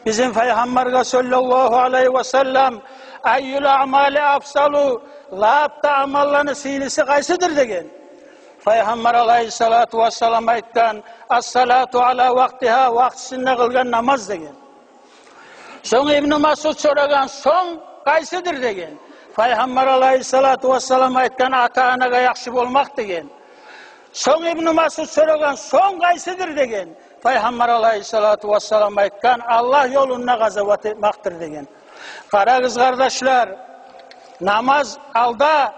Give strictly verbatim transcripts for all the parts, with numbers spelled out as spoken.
Бизин Пайхаммаргъа саллаллагьу алайгьи ва саллам: «Айюл аъмали афзалу», лап да амалланы сыйлысы къайсыдыр деген. Пайхаммар алайгьиссалату вассалам айтгъан: «Ассалату ала вакътигьа», вакътисинде къылгъан намаз деген. Сонг Ибну Масъуд сорагъан: «Сонг къайсыдыр?» деген. Пайхаммар алайгьиссалату вассалам айтгъан: «Ата-анагъа яхшы болмакъ» деген. Сонг Ибну Масъуд сорагъан: «Сонг къайсыдыр?» деген. Пайхаммар алайгьиссалату вассалам айтгъан: «Аллагь ёлунда къазават этмакъдыр» деген. Къарагъыз, къардашлар, намаз алда,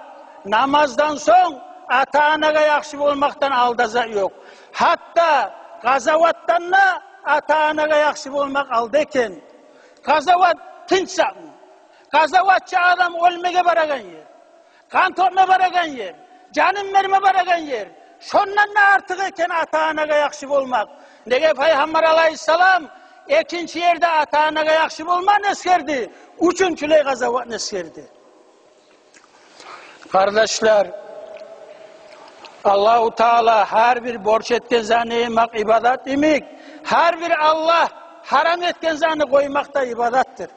намаздан сонг ата-анагъа яхшы болмакъдан алда зат ёкъ. Гьатта къазаватдан да ата-анагъа яхшы болмакъ алда экен. Къазават тынч затмы? Къазаватчы адам оьлмеге барагъан ер, къан тёкме барагъан ер, жанын берме барагъан ер. Шондан да артыкъ экен ата-анагъа яхшы болмакъ. Неге Пайхаммар алайгьиссалам экинчи ерде ата-анагъа яхшы болмакъны эсгерди, уьчюнчюлей къазаватны эсгерди? Къардашлар, Аллагьу Таала гьар бир борч этген затны этмек ибадат йимик, гьар бир Аллагь гьарам этген затны къоймакъ да ибадатдыр.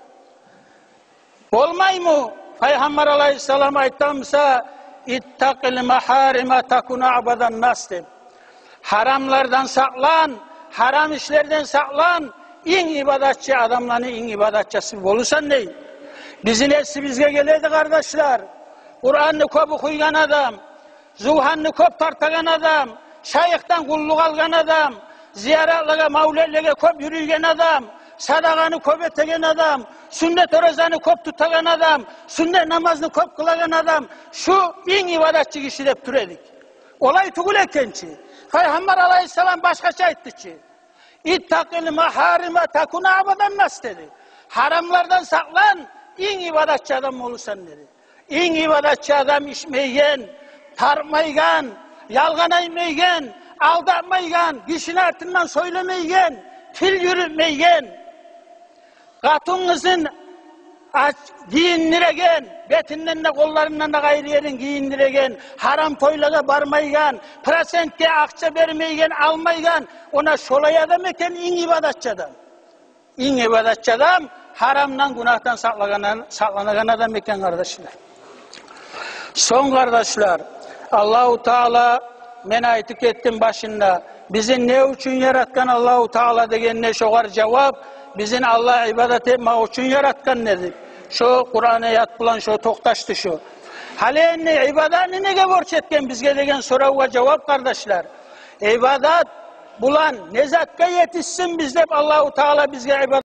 Болмаймы? Пайхаммар алайгьиссалам айтгъан буса: «Иттакъил магьарима такун аъбадан нас», – деп. Гьарамлардан сакълан, гьарам ишлерден сакълан, инг ибадатчы адамланы инг ибадатчысы болурсан дей. Бизин эсибизге геледи, къардашлар, Къуранны кёп охуйгъан адам, зувгьанны кёп тартагъан адам, шайыхдан къуллукъ алгъан адам, зияратлагъа, мавлетлеге кёп юрюйген адам, садагъаны кёп этеген адам, сюннет оразаны кёп тутагъан адам, сюннет намазны кёп къылагъан адам, шу инг ибадатчы гиши деп тура эдик. Олай тюгюл экен чи. Пайхаммар алайгьиссалам башгъача айтды чы: «Иттакъил магьарима такун аъбадан нас», – деди. Гьарамлардан сакълан, инг ибадатчы адам болурсан, деди. Инг ибадатчы адам ичмейген, тартмайгъан, ялгъан айтмайгъан, алдатмайгъан, гишини артындан сёйлемейген, тил юрютмейген, къатын-къызын ач-, гийиндиреген, бетинден де, къолларындан да къайры ерин гийиндиреген, гьарам тойлагъа бармайгъан, процентге акъча бермейген, алмайгъан, она шолай адам экен инг ибадатчы адам. Инг ибадатчы адам гьарамдан, гюнагьдан сакълагъан, сакъланагъан адам экен, къардашлар. Сонг, къардашлар, Аллагьу Таала, мен айтып гетдим башында, бизин не учун яратгъан Аллагьу Таала дегенде, шогъар жавап, бизин Аллагь ибадат этмек учун яратгъан деди. Шо Къуран аят булан шо токъташды шо. Гьали энди ибадатны неге борч этген бизге деген соравгъа жавап, къардашлар. Ибадат булан не затгъа етишсин биз деп Аллагьу Таала бизге ибадат